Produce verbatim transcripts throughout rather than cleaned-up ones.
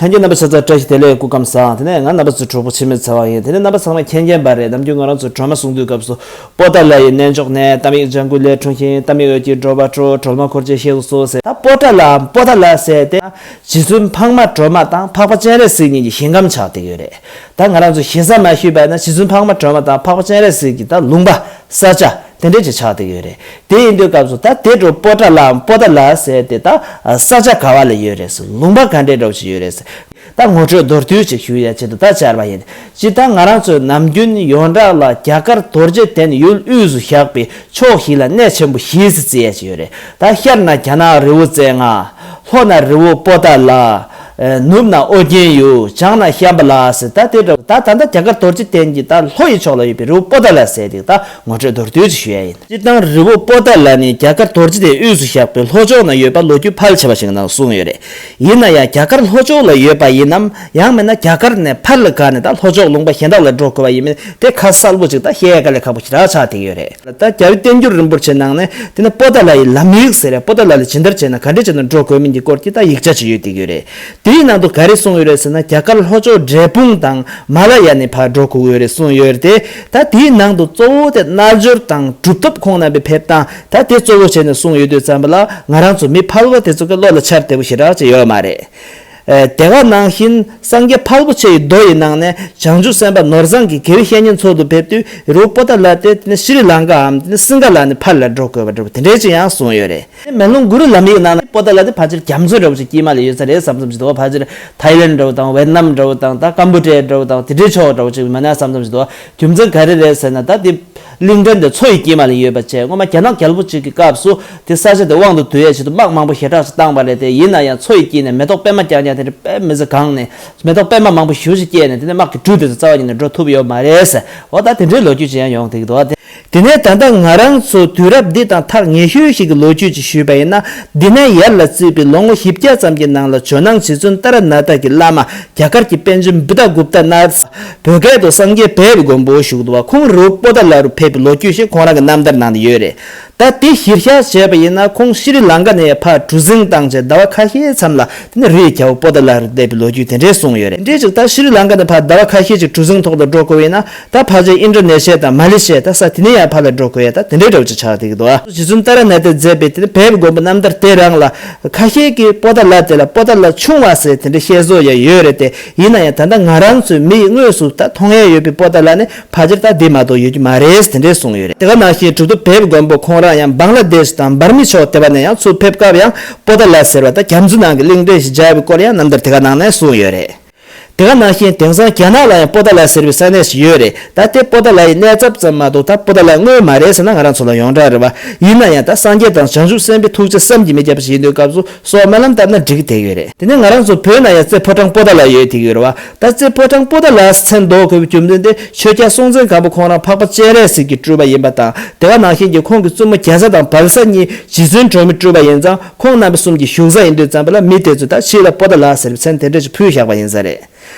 ལྷན་རྒྱས་རྣམ་པ་ཆ་ཚང་བཀྲ་ཤིས་བདེ་ལེགས། སྐུ་ཁམས་བཟང་། དེ་ནས་ང་རྣམ་པ་ཚོའི་གྲོགས་པོ་འཆི་མེད་ཚེ་དབང་ཡིན། དེ་ནས་རྣམ་པ་ཚང་མ་མཁྱེན་མཁྱེན་པ་རེད། ནམ་རྒྱུན་ང་རང་ཚོ་སྒྲོལ་མ་གསུང་དུས་སྐབས་སུ་པོ་ཏཱ་ལ་ཡི་གནས་མཆོག་ནས། ཏཱ་མིག་ལྗང་གུ་ལས་འཁྲུངས་ཤིང་། ཏཱ་མིག་འོད་ཀྱི་སྒྲོན་པ་སྤྲོ། སྒྲོལ་མ་འཁོར་བཅས་གཤེགས་སུ་གསོལ་ཟེར། ད་པོ་ཏཱ་ལའམ་པོ་ཏཱ་ལ་ཟེར་དེ་རྗེ་བཙུན་འཕགས་མ་སྒྲོལ་མ་དང་འཕགས་པ་སྤྱན་རས་གཟིགས་གཉིས་ཀྱི་ཞིང་ཁམས་ཆགས་བསྡད་ཡོད་རེད། ད་ང་རང་ཚོ་ཞེ་ས་མ་ཞུས་པ་ཡིན་ན་རྗེ་བཙུན་འཕགས་མ་སྒྲོལ་མ་དང་འཕགས་པ་སྤྱན་རས་གཟིགས་ཀྱི་ད་ལུང་པ་ས་ཆ་དེ་འདྲས་ཅིག་ཆགས་བསྡད་ཡོད་རེད། དེ་ཡིན་དུས་སྐབས་སུ་ད་དེ་འདྲ་པོ་ཏཱ་ལའམ་པོ་ཏཱ་ལ་ཟེར་དེ་ད་ས་ཆ་ག་བ་ལ་ཡོད་རེད་ཟེར། ལུང་པ་ག་འདྲས་འདྲ་བོ་ཅིག་ཡོད་རེད་ཟེར། ད་ངོ་སྤྲོད་མདོར་བསྡུས་ཅིག་ཞུ་ཡ་ཆེད་དུ་ད་བཅར་བ་ཡིན། སྤྱིར་ད་ང་རང་ཚོའི་ནམ་རྒྱུན་ཡོངས་གྲགས་ལ་རྒྱ་གར་རྡོ་རྗེ་གདན་ཡུལ་དབུས་སུ་བཞག་པའི་ཕྱོགས་བཞི་ལ་གནས་ཆེན་པོ་བཞི་ཟེར་བརྩི་ཡ་ཅིག་ཡོད་རེད། ད་ཤར་ན་རྒྱ་ནག་རི་བོ་རྩེ་ལྔ། ལྷོ་ན་རི་བོ་པོ་ཏཱ་ལ། ཨེ། ནུབ་ན་ཨོ་རྒྱན་ཡུལ། བྱང་ན་ཤམ་བྷ་ལ་ཟེར། ད་དེ་འདྲ་ད་ད་ལྟ་རྒྱ་གར་རྡོ་རྗེ་གདན་གྱི་ད་ལྷོ་ཡི་ཕྱོགས་ལ་ཡོད་པའི་རི་བོ་པོ་ཏཱ་ལ་ཟེར་དེ་ད་ངོ་སྤྲོད་མདོར་བསྡུས་ཅིག་ཞུ་ཡ་ཡིན། སྤྱིར་བཏང་རི་བོ་པོ་ཏཱ་ལ་ནི་རྒྱ་གར་རྡོ་རྗེ་གདན་དབུས་སུ་བཞག་པའི་ལྷོ་ཕྱོགས་ན་ཡོད་པ་ལོ་རྒྱུས་ཕལ་ཆེ་བ་ཞིག་ནང་གསུངས་ཡོད་རེད། ཡིན་ན་ཡང་རྒྱ་གར་ལྷོ་ཕྱོགས་ལ་ཡོད་པ་ཡིན་ནམ། ཡང་མིན་ན་རྒྱ་གར་ནས་ཕར་ལ་བཀག་ནས་ད་ལྷོ་ཕྱོགས་ལུང་པ་གཞན་དག་ལ་འགྲོ་དགོས་པ་ཡིན་མིན་དེ་ཁ་གསལ་པོ་ཅིག་ད་བཤད་ཡ་དཀའ་ལས་ཁག་པོ་ཞེ་དྲག་ཆགས་བསྡད་ཡོད་རེད། ད་རྒྱལ་བའི་བསྟན་འགྱུར་རིན་པོ་ཆེ་ནང་ནས་དེ་ནི་པོ་ཏཱ་ལ་ཡི་ལམ་ཡིག་ཟེར་རེད། པོ་ཏཱ་ལ་ལ་ཇི་ལྟར་བྱས་ན་ག་འདྲ་བྱས་ན་འགྲོ་དགོས་མིན་གྱི་སྐོར་གྱི་ད་ཡིག་ཆ་ཅིག་ཡོད་བསྡད་ཡོད་རེད། དེའི་ནང་དུ་ག་རེ་གསུངས་ཡོད་རེད་ཟེར་ན། རྒྱ་གར་ལྷོ་ཕྱོགས་འབྲས་སྤུངས་དང་མ་ལ་ཡ་ནས་ཕར་འགྲོ་དགོས་ཡོད་རེད་གསུངས་ཡོད་རེད་དེ། ད་དེའི་ནང་དུ་གཙོ་བོ་དེ་རྣལ་འབྱོར་དང་གྲུབ་ཐོབ་ཁོང་རྣམ་པའི་ཕེབས་སྟངས་ད་དེ་གཙོ་བོ་བྱས་ནས་གསུངས་ཡོད་དུས་ཙམ་པ་ལ་ང་རང་ཚོ་མི་ཕལ་པ་དེ་ཚོ་གི་བློ་ལ་འཆར་བདེ་པོ་ཞེ་དྲག་ཅིག་ཡོད་མ་རེད། ཨེ། དེ་ག་ནང་བཞིན་སངས་རྒྱས་ཕལ་པོ་ཆེ་ཡི་མདོ་ཡི་ནང་ནས་བྱང་ཆུབ་སེམས་དཔའ་ནོར་བཟང་གིས་དགེ་བའི་བཤེས་གཉེན་འཚོལ་དུ་ཕེབས་དུས་རི་བོ་པོ་ཏཱ་ལ་དེ་ནི་ཤྲི་ལང་ཀའམ་དེ་ནི་སིང་ག་ལ་ནས་ཕར་ལ་འགྲོ་དགོས་པ་འདྲ་པོ་དེ་འདྲའི་ཅིག་ཡང་གསུངས་ཡོད་རེད། དེ་མེ་ལོང་གུ་རུ་ལམ་ཡིག་ནང་ན་པོ་ཏཱ་ལ་དེ་ཕལ་ཆེར་རྒྱ་མཚོ་འདྲ་པོ་ཅིག་དཀྱིལ་མ་ལ་ཡོད་ས་རེད་བསམ་བསམ་ཞིག་འདུག་ཕལ་ཆེར་ཐའི་ལེན་འདྲ་པོ་དང་ཝེད་ནམ་འདྲ་པོ་དང་ད་ཀམ་བུ་ཅི་ཡ་འདྲ་པོ་དང་དེ་འདྲའི་ཕྱོགས་འདྲ་པོ་ཅིག་མ་ན་བསམ་བསམ་ཞིག་འདུག་རྒྱུ་མཚན་ག་རེ་རེད་ཟེར་ན། ད་དེ་གླིང་ཕྲན་དེ་མཚོ་ཡི་དཀྱིལ་མ་ལ་ཡོད་པ་བྱས། སྔོན་མ་རྒྱ་ནག་རྒྱལ་པོ་གཅིག་གི་སྐབས་སུ་དེ་ས་ཆ་དེ་དབང་དུ་བསྡུ་ཡས་ཆེད་དུ་དམག་མང་པོ་ཞེ་དྲག་ཅིག་བཏང་བ་རེད་དེ། ཡིན་ན་ཡང་མཚོ་ཡི་དཀྱིལ་ནས་མེ་ཏོག་པད་མ་རྐྱང་རྐྱང་དེ་འདྲ་དཔེ་མི་སྲིད་གང་ནས་མེ་ཏོག་པད་མ་མང་པོ་ཞེ་ཅིག་སྐྱེས་ནས་དེ་ནས་དམག་གི་གྲུ་དེ་ཚོ་རྩ་བ་ཉིད་ནས་འགྲོ་ཐུབ་ཡོད་མ་རེད་ཟེར། འོ་ད་དེ་འདྲའི་ལོ་རྒྱུས་ཅིག་ཡང་ཡོང་བསྡད་ཀྱི་འདུག་དེ་ནས་ད་ལྟ་ང་རང་ཚོ་དུས་རབས་འདི་དང་ཐག་ཉེ་ཤོས་ཤིག་གི་ལོ་རྒྱུས་ཅིག་ཞུས་པ་ཡིན་ན། འདི་ནས་ཡར་ལ་བརྩིས་པའི་ལོ་ངོ་བཞི་བརྒྱ་ཙམ་གྱི་ནང་ལ་ཇོ་ནང་རྗེ་བཙུན་ཏཱ་ར་ནཱ་ཐ་གི་བླ་མ་རྒྱ་གར་གྱི་པཎ་ཆེན་བུདྡྷ་གུཔྟ་ནཱ་ཐ། བོད་སྐད་དུ་སངས་རྒྱས་བལ་པོའི་མགོན་པོ་ཞུ་གི་འདུག་པ། ཁོང་རི་བོ་པོ་ཏཱ་ལ་རུ་ཕེབས་པའི་ལོ་རྒྱུས་ཤིག་ཁོང་རང་གི་རྣམ་ཐར་ནང་དུ་ཡོད་རེད། ད་དེ་གཞིར་བཞག་བྱས་པ་ཡིན་ན། ཁོང་ཤྲི་ལང་ཀ་ནས་ཕར་གྲུ་གཟིངས་བཏང་བྱས་ཟླ་བ་ཁ་ཤས་མཚམས་ལ་དེ་ནས་རི་ཡི་རྒྱལ་པོ་པོ་ཏཱ་ལ་རུ་སླེབས་པའི་ལོ་རྒྱུས་དེ་འདྲས་གསུངས་ཡོད་རེད། དེ་འདྲས་ཅིག་ད་ཤྲི་ལང་ཀ་ནས་ཕར་ཟླ་བ་ཁ་ཤས་ཅིག་གྲུ་གཟིངས་ཐོག་ལ་འགྲོ་དགོས་ཡིན་ན། ད་ཕལ་ཆེར་ཨིན་ཌོ་ནེ་ཤི་ཡ་དང་མ་ལེ་ཤི་ཡ། ད་ས་དེ་ནས་ཡང་ཕར་ལ་འགྲོ་དགོས་ཡ་ད་དེ་འདྲའི་འདྲ་བོ་ཅིག་ཆགས་བསྡད་ཀྱི་འདུག་རྗེ་བཙུན་ཏཱ་ར་ནཱ་ཐས་མཛད་པའི་དེ་ནས་བལ་པོའི་མགོན་པོ་རྣམ་ཐར་དེ་རང་ལ་ཁ་ཤས་ཀྱིས་པོ་ཏཱ་ལ་དེ་ལ་པོ་ཏཱ་ལ་ཆུང་བ་ཟེར་དེ་འདྲའི་བཤད་སྲོལ་ཡང་ཡོད་རེད་དེ། ཡིན་ན་ཡང་ད་ལྟ་ང་རང་ཚོའི་མི་ཡིས་དངོས་སུ་ད་མཐོང་ཡས་ཡོད་པའི་པོ་ཏཱ་ལ་ནི་ཕལ་ཆེར་ད་འདི་མ་གཏོགས་ཡོད་ཀྱི་མ་རེད་དེ་འདྲས་གསུངས་ཡོད་རེད། དེ་ག་ནང་བཞིན་གྲུབ་ཐོབ་བལ་པོའི་མགོན་པོ་ཁོང་རང་ཡང་བང་ལ་དེཤ་དང་འབར་མི་ཕྱོགས་དེ་བ་ནས་ཡང་ཚུར་ཕེབས་སྐབས་ཡང་པོ་ཏཱ་ལ་ཟེར་བ་ད་རྒྱ་མཚོ་ནང་གི་གླིང་ཕྲན་ཞིག་མཇལ་བའི་སྐོར་ཡང་རྣམ་ཐར་དེ་ག་ནང་ནས་གསུངས་ཡོད་རེད། དེ་ག་ནང་བཞིན་དེང་སང་རྒྱ་ནག་ལ་ཡང་པོ་ཏཱ་ལ་ཟེར་བའི་ས་གནས་ཤིག་ཡོད་རེད། ད་དེ་པོ་ཏཱ་ལ་ཡི་གནས་ཚབ་ཙམ་མ་གཏོགས་ད་པོ་ཏཱ་ལ་དངོས་མ་རེད་ཟེར་ན་ང་རང་ཚོ་ལ་ཡོངས་གྲགས་རེད་བ། ཡིན་ན་ཡང་ད་སངས་རྒྱས་དང་བྱང་ཆུབ་སེམས་དཔའི་ཐུགས་རྗེ་བསམ་གྱིས་མི་ཁྱབ་པ་ཞིག་ཡིན་དུས་སྐབས་སུ་སོགས་སྨོན་ལམ་བཏབ་ན་འགྲིག་གི་བསྡད་ཡོད་རེད། དེ་ནས་ང་རང་ཚོ་བོད་ན་ཡང་རྩེ་ཕོ་བྲང་པོ་ཏཱ་ལ་ཡོད་བསྡད་ཡོད་རེད་བ། ད་རྩེ་ཕོ་བྲང་པོ་ཏཱ་ལ་མཚན་འདོགས་དགོས་པའི་རྒྱུ་མཚན་དེ་ཆོས་རྒྱལ་སྲོང་བཙན་སྒམ་པོ་ཁོང་རང་འཕགས་པ་སྤྱན་རས་གཟིགས་ཀྱི་སྤྲུལ་པ་ཡིན་པ་དང་། དེ་ག་ནང་བཞིན་གྱི་ཁོང་གི་བཙུན་མོ་རྒྱ་བཟའ་དང་སྦལ་བཟའ་གཉིས་རྗེ་བཙུན་སྒྲོལ་མའི་སྤྲུལ་པ་ཡིན་ཙང་། ཁོང་རྣམ་པ་གསུམ་གྱི་བཞུགས་ས་ཡིན་དུས་ཙམ་པ་ལ་མི་དེ་ཚོས་ད་ཕྱི་ལ་པོ་ཏཱ་ལ་ཟེར་བའི་མཚན་དེ་འདྲ་ཞིག་ཕུལ་བཞག་པ་ཡིན་ས་རེད།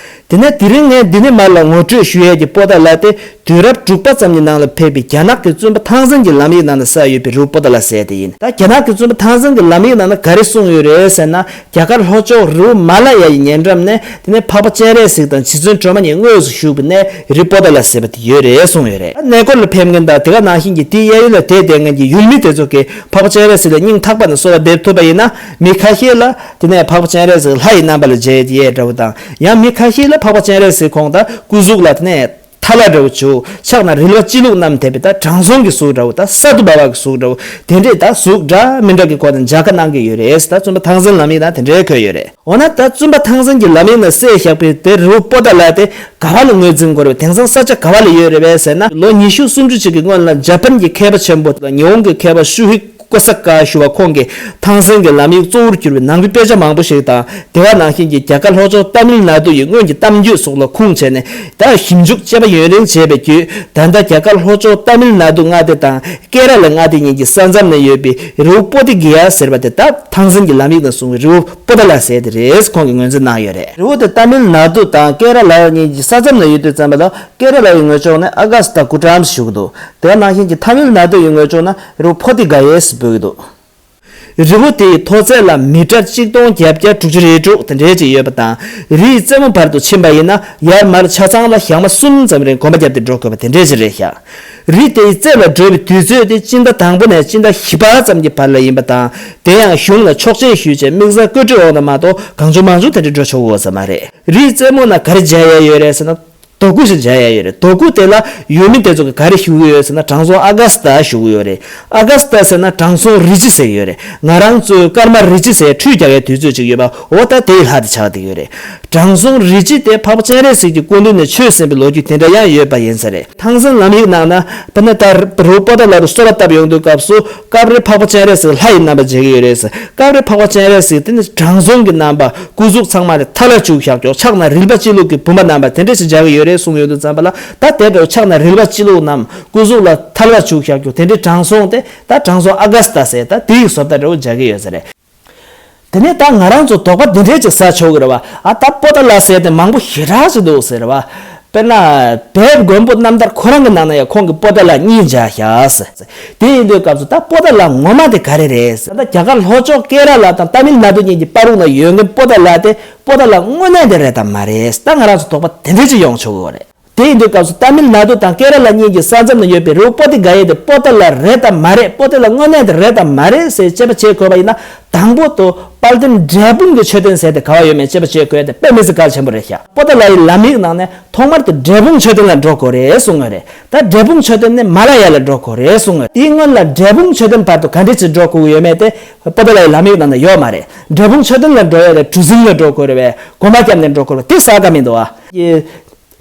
དེ་ནས་དེ་རིང་ངས་འདི་ནས་མར་ལ་ངོ་སྤྲོད་ཞུ་ཡས་ཀྱི་པོ་ཏཱ་ལ་དེ་དུས་རབས་དྲུག་པ་ཙམ་གྱི་ནང་ལ་ཕེབས་པའི་རྒྱ་ནག་གི་བཙུན་པ་ཐང་སན་གྱི་ལམ་ཡིག་ནང་ལ་གསལ་ཡོད་པའི་རི་བོ་པོ་ཏཱ་ལ་ཟེར་དེ་ཡིན། ད་རྒྱ་ནག་གི་བཙུན་པ་ཐང་སན་གྱི་ལམ་ཡིག་ནང་ལ་ག་རེ་གསུངས་ཡོད་རེད་ཟེར་ན། རྒྱ་གར་ལྷོ་ཕྱོགས་རི་བོ་མ་ལ་ཡ་ཡི་ཉེ་འགྲམ་ནས་དེ་ནས་འཕགས་པ་སྤྱན་རས་གཟིགས་དང་རྗེ་བཙུན་སྒྲོལ་མ་གཉིས་དངོས་སུ་བཞུགས་པའི་གནས་རི་པོ་ཏཱ་ལ་ཟེར་བ་དེ་ཡོད་རེད་གསུངས་ཡོད་རེད། གནས་སྐོར་ལ་ཕེབས་མཁན་དང་དེ་ག་ནང་བཞིན་གྱི་དེའི་གཡས་གཡོན་ལ་བསྡད་བསྡད་མཁན་གྱི་ཡུལ་མི་དེ་ཚོ་གིས་འཕགས་པ་སྤྱན་རས་གཟིགས་ལ་སྙིང་ཐག་པ་ནས་གསོལ་བ་འདེབས་ཐུབ་པ་ཡིན་ན། མི་ཁ་ཤས་ལ་དེ་ནས་འཕགས་པ་སྤྱན་རས་གཟིགས་ལྷ་ཡི་རྣམ་པ་ལ་མཇལ་ཡས་འདྲ་བོ་དང་། ཡང་མི་ཁ་ཤས་ལ་འཕགས་པ་སྤྱན་རས་གཟིགས་ཁོང་དང་སྐུ་གཟུགས་ལ་དེ་ནས་ཐལ་བ་འདྲ་བོ་བྱུག་ཕྱག་ན་རིལ་བ་སྤྱི་བླུགས་བསྣམས་བསྡད་པའི་ད་དྲང་སྲོང་གི་གཟུགས་འདྲ་བོ་དང་སཱ་དྷུ་བྷ་བ་གི་གཟུགས་འདྲ་བོ། དེ་འདྲས་ད་གཟུགས་འདྲ་མི་འདྲ་གི་སྒོ་ནས་མཇལ་ཁ་གནང་གི་ཡོད་རེད། ད་བཙུན་པ་ཐང་སན་ལམ་ཡིག་ནང་དེ་འདྲས་འཁོད་ཡོད་རེད། འོ་ན་ད་བཙུན་པ་ཐང་སན་གྱི་ལམ་ཡིག་ནང་གསལ་བཞག་པའི་དེ་རི་བོ་པོ་ཏཱ་ལ་དེ་ག་བ་ལ་ངོས་འཛིན་དགོས་རེད་པས། དེང་སང་ས་ཆ་ག་བ་ལ་ཡོད་རེད་པས་ཟེར་ན། ལོ་ཉི་ཤུ་སུམ་ཅུ་ཅིག་གི་སྔོན་ལ་ཇ་པན་གྱི་མཁས་པ་ཆེན་པོ་དང་ཉི་ཧོང་གི་མཁས་པ་ཤུ་ཧི་ཀོ་ས་ཀ་ཞུ་བ་ཁོང་གིས་ཐང་སན་གྱི་ལམ་ཡིག་གཙོ་བོར་གྱུར་པའི་ནང་པའི་དཔེ་ཆ་མང་པོ་ཞིག་དང་། དེ་བ་ནང་བཞིན་གྱི་རྒྱ་གར་ལྷོ་ཕྱོགས་ཏ་མིལ་ནཱ་ཏུ་ཡི་སྔོན་གྱི་གཏམ་རྒྱུད་སོགས་ལ་ཁུངས་བྱས་ནས་ད་ཞིབ་འཇུག་དཔྱད་པ་ཡུན་རིང་བྱས་པའི་བརྒྱུད། ད་ལྟ་རྒྱ་གར་ལྷོ་ཕྱོགས་ཏ་མིལ་ནཱ་ཏུ་མངའ་སྡེ་དང་ཀེ་ར་ལ་མངའ་སྡེ་གཉིས་ཀྱི་ས་མཚམས་ན་ཡོད་པའི་རི་བོ་པོ་ཏི་གི་ཡ་ཟེར་བ་དེ་ད་ཐང་སན་གྱི་ལམ་ཡིག་ནང་གསུངས་པའི་རི་བོ་པོ་ཏཱ་ལ་ཟེར་དེ་རེད། ཁོང་གིས་ངོས་འཛིན་གནང་ཡོད་རེད། རི་བོ་དེ་ཏ་མིལ་ནཱ་ཏུ་དང་ཀེ་ར་ལ་གཉིས་ཀྱི་ས་མཚམས་ན་ཡོད་དུས་ཙམ་པ་ལ། ཀེ་ར་ལ་ཡི་ངོས་ཕྱོགས་ནས་ཨ་ག་སི་ཏ་ཀུ་ཏམ་ཞུ་གི་འདུག་དེ་ནང་བཞིན་གྱི་ཏ་མིལ་ནཱ་ཏུ་ཡི་ངོས་ཕྱོགས་ན་རི་བོ་པོ་ཏི་ག་ཡེ་ཟེར་འབོད་ཀྱི་འདུག་རི་བོ་དེའི་མཐོ་ཚད་ལ་མི་ཊར་གཅིག་སྟོང་བརྒྱད་བརྒྱ་དྲུག་ཅུ་རེ་དྲུག་དེ་འདྲས་ཅིག་ཡོད་པ་དང་། རིའི་རྩེ་མོ་བར་དུ་ཕྱིན་པ་ཡིན་ན་ཡར་མར་ཆ་ཚང་ལ་ཞག་མ་གསུམ་ཙམ་རིང་གོམ་པ་བརྒྱབ་སྟེ་འགྲོ་དགོས་པ་དེ་འདྲས་ཅིག་རེད་ཤག་རི་དེའི་རྩེ་ལ་འགྲོ་བའི་དུས་ཚོད་དེ་སྤྱི་ཟླ་དང་པོ་ནས་སྤྱི་ཟླ་བཞི་པ་ཙམ་གྱི་བར་ལ་ཡིན་པ་དང་། དེ་ཡང་གཞུང་ལ་ཆོག་མཆན་ཞུས་བྱས་དམིགས་བསལ་བཀོད་སྒྲིག་འོག་ན་མ་གཏོགས་གང་བྱུང་མང་བྱུང་དེ་འདྲས་འགྲོ་ཆོག་གི་ཡོད་ས་མ་རེད། རིའི་རྩེ་མོ་ན་ག་རེ་མཇལ་ཡ་ཡོད་རེད་ཟེར་ན། རྡོ་སྐུ་ཞིག་མཇལ་ཡ་ཡོད་རེད། རྡོ་སྐུ་དེ་ལ་ཡུལ་མི་དེ་ཚོ་གིས་ག་རེ་ཞུ་གི་ཡོད་ཟེར་ན། དྲང་སྲོང་ཨ་ག་སི་ཏ་ཞུ་གི་ཡོད་རེད། ཨ་ག་སི་ཏ་ཟེར་ན་དྲང་སྲོང་རི་བྱི་ཟེར་གི་ཡོད་རེད། ང་རང་ཚོའི་སྐར་མ་རི་བྱི་ཟེར་ཁྲུས་རྒྱག་ཡའི་དུས་ཚོད་ཅིག་ཡོད་པ། འོ་ད་དེའི་ལྷ་དེ་ཆགས་བསྡད་ཡོད་རེད། དྲང་སྲོང་རི་བྱི་དེ་འཕགས་པ་སྤྱན་རས་གཟིགས་ཀྱི་སྐུ་མདུན་ནས་ཆོས་གསན་པའི་ལོ་རྒྱུས་དེ་འདྲ་ཡང་ཡོད་པ་ཡིན་ས་རེད། ཐང་སན་ལམ་ཡིག་ནང་ན། དཔེར་ན་ད་རི་བོ་པོ་ཏ་ལ་རུ་གསོལ་བ་བཏབ་ཡོང་དུས་སྐབས་སུ། སྐབས་རེ་འཕགས་པ་སྤྱན་རས་གཟིགས་ལྷ་ཡི་རྣམ་པ་མཇལ་གྱི་ཡོད་རེད་ཟེར། སྐབས་རེ་འཕགས་པ་སྤྱན་རས་གཟིགས་དེ་ནི་དྲང་སྲོང་གི་རྣམ་པ། སྐུ་གཟུགས་ཚང་མ་ནི་ཐལ་བ་བྱུགས་བཞག་ཀྱོག་ཕྱག་ན་རིལ་པ་སྤྱི་བླུགས་ཀྱི་བུམ་པ་རྣམ་པ་དེ་འདྲ་ཞིག་མཇལ་གྱི་ཡོད་རེད་གསུངས་ཡོང་དུས་ཙམ་པ་ལ། ད་དེ་འདྲ་ཕྱག་ན་རིལ་པ་སྤྱི་བླུགས་བསྣམས། སྐུ་གཟུགས་ལ་ཐལ་བ་བྱུགས་བཞག་ཀྱོག་དེ་འདྲའི་དྲང་སྲོང་དེ་ད་དྲང་སྲོང་ཨ་ག་སི་ཏ་ཟེར། ད་དེ་ཡི་བཟོ་ལྟ་འདྲ་བོ་མཇལ་གྱི་ཡོད་ས་རེད། དེ་ནས་ད་ང་རང་ཚོ་དོགས་པ་འདི་འདྲས་ཅིག་ཟ་ཆོག་གི་རེད་བ། ཨ་ད་པོ་ཏ་ལ་ཟེར་དེ་མང་པོ་ཞེ་དྲག་ཅིག་འདུག་ཟེར་བ། དཔེར་ན། བལ་པོའི་མགོན་པོ་རྣམ་ཐར་ཁོ་རང་གི་ནང་ན་ཡང་ཁོང་གིས་པོ་ཏ་ལ་གཉིས་མཇལ་ཤག་ཟེར། དེ་ཡིན་དུས་སྐབས་སུ་ད་པོ་ཏ་ལ་ངོ་མ་དེ་ག་རེ་རེད་ཟེར། ད་རྒྱ་གར་ལྷོ་ཕྱོགས་ཀེ་ར་ལ་དང་ཏ་མིལ་ནཱ་ཌུ་གཉིས་ཀྱི་བར་དུ་ན་ཡོད་མཁན་པོ་ཏ་ལ་དེ། པོ་ཏ་ལ་དངོས་གནས་དེ་རེད་དམ་མ་རེད། ད་ང་རང་ཚོ་དོགས་པ་དེ་འདྲས་ཅིག་ཡོང་ཆོག་གི་རེད། དེ་ཡིན་དུས་སྐབས་སུ་ཏ་མིལ་ནཱ་ཌུ་དང་ཀེ་ར་ལ་གཉིས་ཀྱི་ས་མཚམས་ན་ཡོད་པའི་རི་བོ་པོ་ཏི་ག་ཡ་དེ་པོ་ཏ་ལ་རེད་དམ་མ་རེད། པོ་ཏ་ལ་དངོས་གནས་དེ་རེད་དམ་མ་རེད་ཟེར་དཔྱད་པ་བྱེད་དགོས་པ་ཡིན་ན། དང་པོ་དུ་དཔལ་ལྡན་འབྲས་སྤུངས་ཀྱི་མཆོད་རྟེན་ཟེར་དེ་ག་བ་ཡོད་མེད་དཔྱད་པ་བྱེད་དགོས་ཡ་དེ་དཔེ་མི་སྲིད་གལ་ཆེན་པོ་རེད་ཤག་པོ་ཏ་ལ་ཡི་ལམ་ཡིག་ནང་ནས་ཐོག་མར་དུ་འབྲས་སྤུངས་མཆོད་རྟེན་ལ་འགྲོ་དགོས་རེད་གསུངས་ཡོད་རེད། ད་འབྲས་སྤུངས་མཆོད་རྟེན་ནས་མ་ལ་ཡ་ལ་འགྲོ་དགོས་རེད་གསུངས་ཡོད་རེད། དེའི་སྔོན་ལ་འབྲས་སྤུངས་མཆོད་རྟེན་བར་དུ་ག་འདྲས་ཅིག་འགྲོ་དགོས་ཀྱི་ཡོད་མེད་དེ་པོ་ཏ་ལ་ཡི་ལམ་ཡིག་ནང་ན་ཡོད་མ་རེད། འབྲས་སྤུངས་མཆོད་རྟེན་ལ་འགྲོ་ཡ་ལ་གྲུ་གཟིངས་ལ་འགྲོ་དགོས་རེད་པས། གོ་མ་བརྒྱབ་ནས་འགྲོ་དགོས་རེད་པས། དེ་གསལ་ཁ་མི་འདུག་ཨ།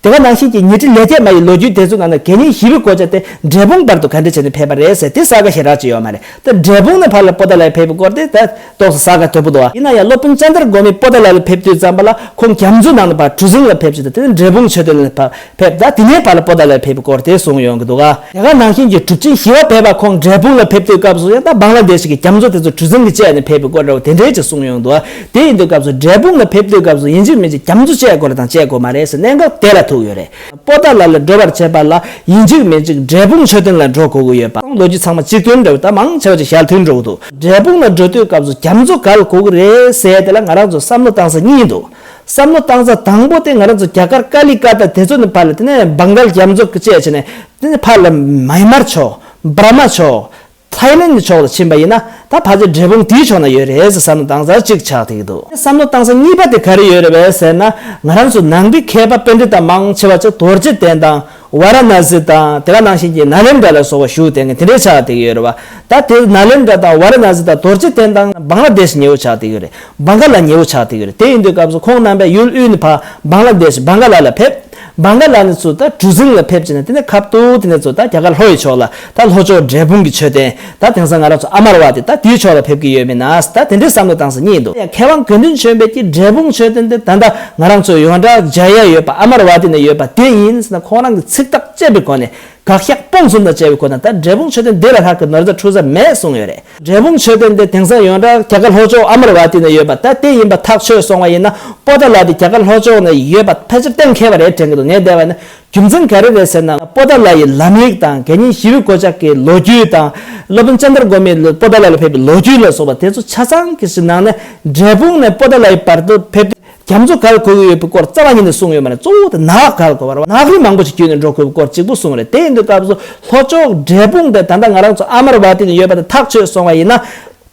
དེ་ག་ནང་བཞིན་གྱི་ཉི་ཁྲི་ལས་བརྒྱད་མ་ཡི་ལོ་རྒྱུས་དེ་ཚོའི་ནང་ན་དགེ་བསྙེན་ཞི་བའི་གོ་ཆ་དེ་འབྲས་སྤུངས་བར་དུ་ག་འདྲ་བྱས་ནས་ཕེབས་པ་རེད་ཟེར་དེ་གསལ་ཁ་ཞེ་དྲག་ཅིག་ཡོད་མ་རེད། ད་འབྲས་སྤུངས་ནས་ཕར་ལ་པོ་ཏ་ལ་ཡ་ཕེབས་པའི་སྐོར་དེ་ད་ཏོག་ཙམ་གསལ་ཁ་དོད་པོ་འདུག་ཨ། ཡིན་ན་ཡང་སློབ་དཔོན་ཙནྡྲ་གོ་མི་པོ་ཏ་ལ་ལ་ཕེབས་དུས་ཙམ་པ་ལ་ཁོང་རྒྱ་མཚོ་ནང་ལ་ཕར་གྲུ་གཟིངས་ལ་ཕེབས་བྱས་ཏེ་དེ་ནས་འབྲས་སྤུངས་མཆོད་རྟེན་ལ་ཕར་ཕེབས། ད་དེ་ནས་ཕར་ལ་པོ་ཏ་ལ་ཡ་ཕེབས་པའི་སྐོར་དེ་གསུངས་ཡོང་གི་འདུག་ཨ། དེ་ག་ནང་བཞིན་གྱི་གྲུབ་ཆེན་ཞི་བ་ཕེབས་པ་ཁོང་འབྲས་སྤུངས་ལ་ཕེབས་དུས་སྐབས་སུ་ཡང་ད་བང་ལ་དེ་ཤི་གི་རྒྱ་མཚོ་དེ་ཚོ་གྲུ་གཟིངས་ཀྱིས་བཅད་ནས་ཕེབས་པའི་སྐོར་འདྲ་བོ་དེ་འདྲས་ཅིག་གསུངས་ཡོང་འདུག་ཨ། དེ་ཡིན་དུས་སྐབས་སུ་འབྲས་སྤུངས་ལ་ཕེབས་དུས་སྐབས་སུ་ཡིན་གཅིག་མིན་གཅིག་རྒྱ་མཚོ་བཅད་དགོས་རེད་དང་བཅད་དགོས་མ་རེད་ཟེར་གནད་འགག་དེ་ལ་ཐུག་ཡོད་རེད། པོ་ཏ་ལ་ལ་འགྲོ་བར་བྱེད་པ་ལ་ཡིན་གཅིག་མིན་གཅིག་འབྲས་སྤུངས་མཆོད་རྟེན་ལ་འགྲོ་དགོས་ཀྱི་ཡོད་པ། ལོ་རྒྱུས་ཚང་མ་གཅིག་མཐུན་འདྲ་བོ་ད་མང་ཆེ་བ་ཅིག་ཞལ་མཐུན་འགྲོ་གི་འདུག་འབྲས་སྤུངས་ལ་འགྲོ་དུས་སྐབས་སུ་རྒྱ་མཚོ་ག་ལ་དགོས་ཀྱི་རེད་ཟེར་དེ་ལ་ང་རང་ཚོ་བསམ་བློ་བཏང་ས་གཉིས་འདུག་བསམ་བློ་བཏང་ས་དང་པོ་དེ་ང་རང་ཚོ་རྒྱ་གར་ཀ་ལི་ཀ་ཏ་དེ་ཚོ་ནས་ཕར་ལ་དེ་ནས་བང་ག་ལ་རྒྱ་མཚོ་བཅད་བྱས་ནས་དེ་ནས་ཕར་ལ་མཱི་མར་ཕྱོགས། འབར་མ་ཕྱོགས། ཐའི་ལེན་གྱི་ཕྱོགས་ལ་ཕྱིན་པ་ཡིན་ན་ད་ཕལ་ཆེར་འབྲས་སྤུངས་དེའི་ཕྱོགས་ན་ཡོད་རེད་ཟེར་བསམ་བློ་བཏང་ས་གཅིག་ཆགས་བསྡད་ཀྱི་འདུག་བསམ་བློ་བཏང་ས་གཉིས་པ་དེ་ག་རེ་ཡོད་རེད་པས་ཟེར་ན། ང་རང་ཚོ་ནང་པའི་མཁས་པ་པཎྜི་ཏ་མང་ཆེ་བ་ཅིག་རྡོ་རྗེ་གདན་དང་ཝཱ་ར་ཎ་སི་དང་དེ་ག་ནང་བཞིན་གྱི་ནཱ་ལེནྡྲ་ལ་སོགས་པ་བཞུགས་བསྡད་མཁན་དེ་འདྲའི་ཆགས་བསྡད་ཀྱི་ཡོད་རེད་པ། ད་དེ་ནཱ་ལེནྡྲ་དང་ཝཱ་ར་ཎ་སི་དང་རྡོ་རྗེ་གདན་དང་བང་ལ་དེ་ཤི་ཉེ་བོ་ཆགས་བསྡད་ཀྱི་ཡོད་རེད། བང་ག་ལ་ཉེ་བོ་ཆགས་བསྡད་ཀྱི་ཡོད་རེད། དེ་ཡིན་དུས་སྐབས་སུ་ཁོང་རྣམ་པས་ཡུལ་དབུས་ནས་ཕར་བང་ལ་དེ་ཤི་བང་ག་ལ་ལ་ཕེབས། བང་ག་ལ་ནས་ཚུར་ད་གྲུ་གཟིངས་ལ་ཕེབས་བྱས་ནས་དེ་ནས་ཁ་ཐུག་དེ་ནས་ཚུར་ད་རྒྱ་གར་ལྷོ་ཡི་ཕྱོགས་ལ་ད་ལྷོ་ཕྱོགས་འབྲས་སྤུངས་ཀྱི་མཆོད་རྟེན་ད་དེང་སང་ང་རང་ཚོ་ཨ་མར་བ་ཏི་ད་དེའི་ཕྱོགས་ལ་ཕེབས་ཀྱི་ཡོད་མེད་ན་ད་དེ་འདྲའི་བསམ་བློ་བཏང་ས་གཉིས་འདུག་ཡང་མཁས་དབང་དགེ་འདུན་ཆོས་འཕེལ་གྱིས་འབྲས་སྤུངས་མཆོད་རྟེན་དེ་ད་ལྟ་ང་རང་ཚོ་ཡོངས་གྲགས་མཇལ་ཡ་ཡོད་པ་ཨ་མར་བ་ཏི་ནས་ཡོད་པ་དེ་ཡིན་ཟེར་ན་ཁོང་རང་གི་ཚིག་ཐག་བཅད་པའི་སྒོ་ནས་དགག་བཞག་སྤོང་གསུམ་དང་བཅས་པའི་སྒོ་ནས་ད་འབྲས་སྤུངས་མཆོད་རྟེན་འདི་ལས་ལྷག་གི་ནོར་རྫས་འཁྲུལ་ས་མེད་གསུངས་ཡོད་རེད། འབྲས་སྤུངས་མཆོད་རྟེན་དེ་དེང་སང་ཡོངས་གྲགས་རྒྱ་གར་ལྷོ་ཕྱོགས་ཨ་མར་བ་ཏི་ནས་ཡོད་པ་ད་དེ་ཡིན་པ་ཐག་ཆོད་སོང་བ་ཡིན་ན་པོ་ཏ་ལ་དེ་རྒྱ་གར་ལྷོ་ཕྱོགས་ནས་ཡོད་པ་ཕལ་ཆེར་གཏན་འཁེལ་བ་རེད་དྲན་གྱི་འདུག་ངས་བལྟས་པ་ན་རྒྱུ་མཚན་ག་རེ་རེད་ཟེར་ན་པོ་ཏ་ལ་ཡི་ལམ་ཡིག་དང་དགེ་བསྙེན་ཞི་བའི་གོ་ཆ་གི་ལོ་རྒྱུས་དང་སློབ་དཔོན་ཙནྡྲ་གོ་མི་པོ་ཏ་ལ་ལ་ཕེབས་པའི་ལོ་རྒྱུས་ལ་སོགས་པ་དེ་ཚོ་ཆ་ཚང་གི་ཞིག་ནང་ནས་འབྲས་སྤུངས་ནས་པོ་ཏ་ལ་ཡི་བར་དུ་ཕེབས་དུས། རྒྱ་མཚོ་ག་ལ་དགོས་ཀྱི་ཡོད་པའི་སྐོར་རྩ་བ་ཉིད་ནས་གསུངས་ཡོད་མ་རེད། གཙོ་བོ་དེ་ནགས་ག་ལ་དགོས་པ་རེད་བ། ནགས་རི་མང་པོ་ཞིག་བརྒྱུད་ནས་འགྲོ་དགོས་པའི་སྐོར་གཅིག་པུ་གསུངས་རེད། དེ་ཡིན་དུས་སྐབས་སུ་ལྷོ་ཕྱོགས་འབྲས་སྤུངས་དེ་ད་ལྟ་ང་རང་ཚོ་ཨ་མར་བ་ཏི་ནས་ཡོད་པ་དེ་ཐག་ཆོད་སོང་བ་ཡིན་ན།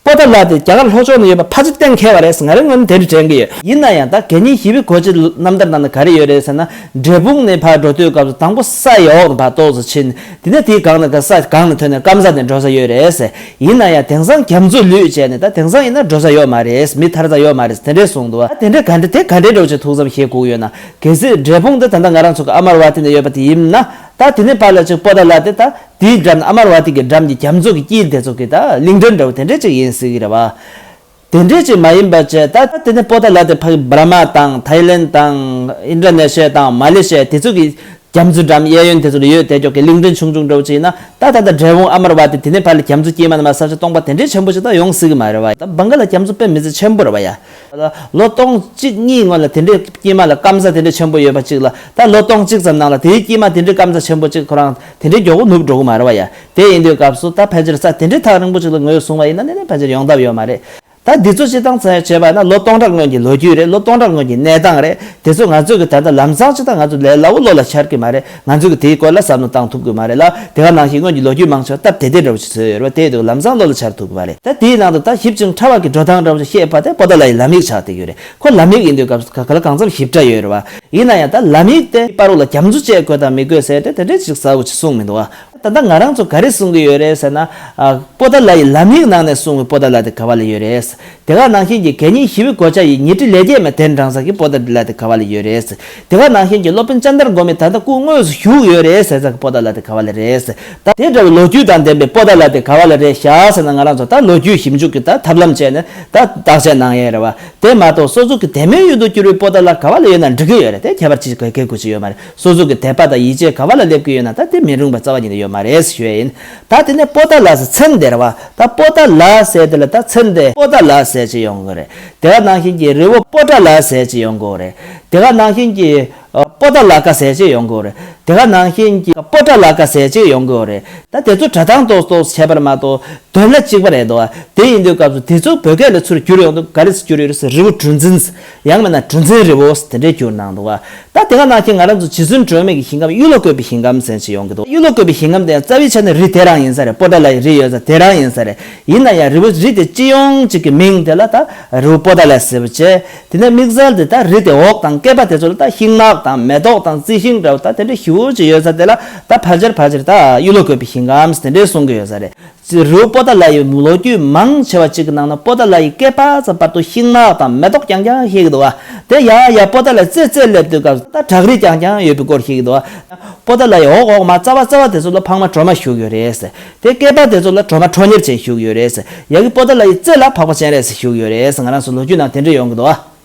པོ་ཏ་ལ་དེ་རྒྱ་གར་ལྷོ་ཕྱོགས་ནས་ཡོད་པ་ཕལ་ཆེར་གཏན་འཁེལ་བ་རེད་ཟེར་ང་རང་ངོས་ནས་དེ་འདྲ་དྲན་གྱི་ཡོད། ཡིན་ན་ཡང་ད་དགེ་བསྙེན་ཞི་བའི་གོ་ཆའི་རྣམ་ཐར་ནང་ན་ག་རེ་ཡོད་རེད་ཟེར་ན། འབྲས་སྤུངས་ནས་ཕར་འགྲོ་དུས་སྐབས་སུ་དང་པོ་ས་ཡི་འོག་ཏུ་ཕར་ཏོག་ཙམ་ཕྱིན། དེ་ནས་དེའི་སྒང་ན་ས་སྒང་ལ་ཐོན་ནས་སྐམ་ས་ནས་འགྲོ་ས་ཡོད་རེད་ཟེར། ཡིན་ན་ཡང་དེང་སང་རྒྱ་མཚོ་ལུད་བྱས་ནས་ད་དེང་སང་ཡིན་ན་འགྲོ་ས་ཡོད་མ་རེད། མི་ཐར་ས་ཡོད་མ་རེད། དེ་འདྲས་གསུངས་འདུག་ད་དེ་འདྲས་ག་འདྲས་དེ་ག་འདྲས་འདྲ་བོ་ཅིག་ཐུགས་བསམ་བཞེས་དགོས་ཀྱི་ཡོད་ན། གལ་སྲིད་འབྲས་སྤུངས་དེ་ད་ལྟ་ང་རང་ཚོ་གི་ཨ་མར་བ་ཏི་ནས་ཡོད་པ་དེ་ཡིན་ན། ད་དེ་ནས་ཕར་ལ་ཅིག་པོ་ཏ་ལ་དེ་ད་དེའི་འགྲམ་ཨ་མར་བ་ཏི་གི་འགྲམ་གྱི་རྒྱ་མཚོ་གི་དཀྱིལ་དེ་ཚོ་གི་ད་གླིང་ཕྲན་འདྲ་བོ་དེ་འདྲས་ཅིག་ཡིན་སྲིད་ཀྱི་རེད་བ། དེ་འདྲས་ཅིག་མ་ཡིན་པ་བྱས་ད་ད་དེ་ནས་པོ་ཏ་ལ་དེ་ཕ་གི་འབར་མ་དང་ཐའི་ལེན་དང་ཨིན་ཌོ་ནེ་ཤི་ཡ་དང་མ་ལེ་ཤི་ཡ་དེ་ཚོ་གི་རྒྱ་མཚོའི་འགྲམ་གཡས་གཡོན་དེ་ཚོ་ལ་ཡོད་བསྡད་ཀྱོག་གི་གླིང་ཕྲན་ཆུང་ཆུང་འདྲ་བོ་ཅིག་ཡིན་ན། ད་ད་ལྟ་འབྲས་སྤུངས་ཨ་མར་བ་དེ་དེ་ནས་ཕར་ལ་རྒྱ་མཚོ་དཀྱིལ་མ་ནས་མར་ས་ཆ་སྟོང་པ་དེ་འདྲའི་ཆེན་པོ་ཅིག་ད་ཡོང་སྲིད་ཀྱི་མ་རེད་བ། ད་བང་ག་ལ་རྒྱ་མཚོ་དཔེ་མི་སྲིད་ཆེན་པོ་རེད་བ་ཡ། ལོ་སྟོང་གཅིག་གཉིས་སྔོན་ལ་དེ་འདྲའི་དཀྱིལ་མ་ལ་སྐམ་ས་དེ་འདྲའི་ཆེན་པོ་ཡོད་པ་ཅིག་ལ། ད་ལོ་སྟོང་གཅིག་ཙམ་ནང་ལ་དེའི་དཀྱིལ་མ་དེ་འདྲའི་སྐམ་ས་ཆེན་པོ་ཅིག་ཁོ་རང་དེ་འདྲའི་མགྱོགས་པོ་ནུབ་འགྲོ་གི་མ་རེད་བ་ཡ། དེ་ཡིན་དུས་སྐབས་སུ་ད་ཕལ་ཆེར་ས་དེ་འདྲའི་ཐག་རིང་པོ་ཅིག་ལ་ངོས་བཟུང་བ་ཡིན་ན་ནི་ཕལ་ཆེར་ཡོང་ཐབས་ཡོད་མ་རེད། ད་འདི་ཚོ་སྤྱི་བཏང་ཚང་བྱས་པ་ན་ལོ་སྟོང་ཕྲག་སྔོན་གྱི་ལོ་རྒྱུས་རེད། ལོ་སྟོང་ཕྲག་སྔོན་གྱི་གནས་སྟངས་རེད། དེ་ཚོ་ང་ཚོས་ཀྱི་ད་ལྟ་ལམ་སང་ཅིག་ད་ང་ཚོ་ལས་སླ་བོ་བློ་ལ་འཆར་གྱི་མ་རེད། ང་ཚོས་ཀྱི་དེའི་སྐོར་ལ་བསམ་བློ་བཏང་ཐུབ་ཀྱི་མ་རེད་ལ། དེ་ག་ནང་བཞིན་སྔོན་གྱི་ལོ་རྒྱུས་མང་ཆེ་བ་སྟབས་བདེ་བདེ་འདྲ་བོ་ཞིག་བཟོས་ཡོད་རེད་བ། དེ་དུས་ལམ་སང་བློ་ལ་འཆར་ཐུབ་ཀྱི་མ་རེད། ད་དེའི་ནང་དུ་ད་ཞིབ་ཅིང་ཕྲ་བ་གི་འགྲོ་སྟངས་འདྲ་བོ་ཞིག་ཤེས་པ་དེ་པོ་ཏཱ་ལའི་ལམ་ཡིག་ཆགས་བསྡད་ཀྱི་ཡོད་རེད། ཁོ་ལམ་ཡིག་ཡིན་དུས་སྐབས་སུ་ག་ག་ལ་གང་འཚམ་ཞིབ་ཕྲ་ཡོད་རེད་བ། ཡིན་ན་ཡང་ད་ལམ་ཡིག་དེ་བར་རུ་ལ་རྒྱ་མཚོ་བཅད་དགོས་དང་མི་དགོས་ཟེར་ཏེ་དེ་འདྲའི་ཅིག་གསལ་བོ་ཅིག་གསུངས་མི་འདུག་བ། ད་ལྟ་ང་རང་ཚོ་ག་རེ་གསུང་གི་ཡོད་རེད་ཟེར་ན། ཨ། པོ་ཏཱ་ལ་ཡི་ལམ་ཡིག་ནང་ནས་གསུངས་པའི་པོ་ཏཱ་ལ་དེ་ག་བ་ལ་ཡོད་རེད། དེ་ག་ནང་བཞིན་གྱི་དགེ་བསྙེན་ཞི་བའི་གོ་ཆ་ཡི་ཉི་ཁྲི་ལས་བརྒྱད་མའི་གདན་དྲངས་ས་གི་པོ་ཏཱ་ལ་དེ་ག་བ་ལ་ཡོད་རེད། དེ་ག་ནང་བཞིན་གྱི་སློབ་དཔོན་ཙནྡྲ་གོ་མི་ད་ལྟ་སྐུ་དངོས་སུ་བཞུགས་ཡོད་རེད་ཟེར་ས་གི་པོ་ཏཱ་ལ་དེ་ག་བ་ལ་རེད། ད་དེ་འདྲ་བའི་ལོ་རྒྱུས་དང་ལྡན་པའི་པོ་ཏཱ་ལ་དེ་ག་བ་ལ་རེད་ཤག་ཟེར་ན། ང་རང་ཚོ་ད་ལོ་རྒྱུས་ཞིབ་འཇུག་གི་ད་ཐབས་ལམ་བྱས་ནས་ད་བརྟག་དཔྱད་གནང་ཡས་རེད་བ། དེ་མ་གཏོགས་སོ་སོ་གི་དད་མོས་ཡུལ་དུ་གྱུར་པའི་པོ་ཏཱ་ལ་ག་བ་ལ་ཡོད་ན་འགྲིག་གི་ཡོད་རེད། དེ་ཁྱད་པར་ཅིག་ག་གེ་དགོས་ཀྱི་ཡོད་མ་རེད། སོ་སོ་གི་དད་པ་དང་ཡིད་ཆེས་ག་བ་ལ་སླེབས་ཀྱི་ཡོད་ན་ད་དེ་མི་རུང་བ་རྩ་བ་ཉིད་ནས་ཡོད་མ་རེད་ཞུ་ཡས་ཡིན། ད་དེ་ནས་པོ་ཏཱ་ལ་ཟེར་མཚན་དེ་རེད་བ། ད་པོ་ཏཱ་ལ་ཟེར་དེ་ལ་ད་མཚན་དེ་པོ་ཏཱ་ལ་ཟེར་ཅིག་ཡོང་གི་རེད། དེ་ག་ནང་བཞིན་གྱི་རི་བོ་པོ་ཏཱ་ལ་ཟེར་ཅིག་ཡོང་གི་རེད། དེ་ག་ནང་བཞིན་གྱི་ཨ། པོ་ཏཱ་ལ་ཀ་ཟེར་ཅིག་ཡོང་གི་རེད། དེ་ག་ནང་བཞིན་གྱི་པོ་ཏཱ་ལ་ཀ་ཟེར་ཅིག་ཡོང་གི་རེད། ད་དེ་ཚོ་སྒྲ་གདངས་ཏོག་ཏོག་བྱས་པར་མ་གཏོགས་དོན་ལ་གཅིག་པ་རེད་འདུག་བ། དེ་ཡིན་དུས་སྐབས་སུ་དེ་ཚོ་བོད་སྐད་ལ་ཚུར་བསྒྱུར་ཡོང་དུས་ག་རེ་ཟེར་བསྒྱུར་ཡོད་རེད་ཟེར། རི་བོ་གྲུ་འཛིན། ཡང་མིན་ན་གྲུ་འཛིན་རི་བོ་དེ་འདྲའི་བསྒྱུར་གནང་འདུག་བ། ད་དེ་ག་ནང་བཞིན་ང་རང་ཚོ་རྗེ་བཙུན་སྒྲོལ་མའི་གི་ཞིང་ཁམས་གཡུ་ལོ་བཀོད་པའི་ཞིང་ཁམས་ཟེར་ཅིག་ཡོང་གི་འདུག་གཡུ་ལོ་བཀོད་པའི་ཞིང་ཁམས་དེ་ཡང་རྩ་བའི་ཆ་ནས་རི་དེ་རང་ཡིན་ས་རེད། པོ་ཏཱ་ལ་ཡི་རི་ཡོད་ས་དེ་རང་ཡིན་ས་རེད། ཡིན་ན་ཡང་རི་བོ་རི་དེ་སྤྱི་ཡོངས་གཅིག་གི་མིང་དེ་ལ་ད་རི་བོ་པོ་ཏཱ་ལ་ཟེར་བ་བྱས། དེ་ནས་དམིགས་བསལ་དེ་ད་རི་དེ་འོག་དང་སྐེད་པ་དེ་ཚོ་ལ་ད་ཤིང་ནགས་དང་མེ་ཏོག་དང་རྩི་ཤིང་འདྲ་བོ་ད་དེ་འདྲ་ཞེ་པོ་ཅིག་ཡོད་ས་དེ་ལ་ད་ཕལ་ཆེར་ཕལ་ཆེར་ད་གཡུ་ལོ་བཀོད་པའི་ཞིང་ཁམས་དེ་འདྲའི་གསུང་གི་ཡོད་ས་རེད། རི་བོ་པོ་ཏཱ་ལ་ཡི་ལོ་རྒྱུས་མང་ཆེ་བ་གཅིག་གི་ནང་ན་པོ་ཏཱ་ལ་ཡི་སྐེད་པ་ཙམ་བར་དུ་ཤིང་ནགས་དང་མེ་ཏོག་རྐྱང་རྐྱང་ཤེས་ཀྱི་འདུག་བ། དེ་ཡང་ཡང་པོ་ཏཱ་ལ་རྩེ་རྩེ་སླེབས་དུས་སྐབས་སུ་ད་བྲག་རི་རྐྱང་རྐྱང་ཡོད་པའི་སྐོར་ཤེས་ཀྱི་འདུག་བ། པོ་ཏཱ་ལ་ཡི་འོག་འོག་མ་རྩ་བ་རྩ་བ་དེ་ཚོ་ལ་འཕགས་མ་སྒྲོལ་མ་བཞུགས་ཡོད་རེད། དེ་སྐེད་པ་དེ་ཚོ་ལ་སྒྲོལ་མ་ཁྲོ་གཉེར་ཅན་བཞུགས་ཡོད་རེད། ཡ་གི་པོ་ཏཱ་ལ་ཡི་རྩེ་ལ་འཕགས་པ་སྤྱན་རས་གཟིགས་བཞུགས་ཡོད་རེད། ང་རང་ཚོ་ལོ་རྒྱུས་ནང་དེ་འདྲ་ཡོང་གི་འདུག་བ།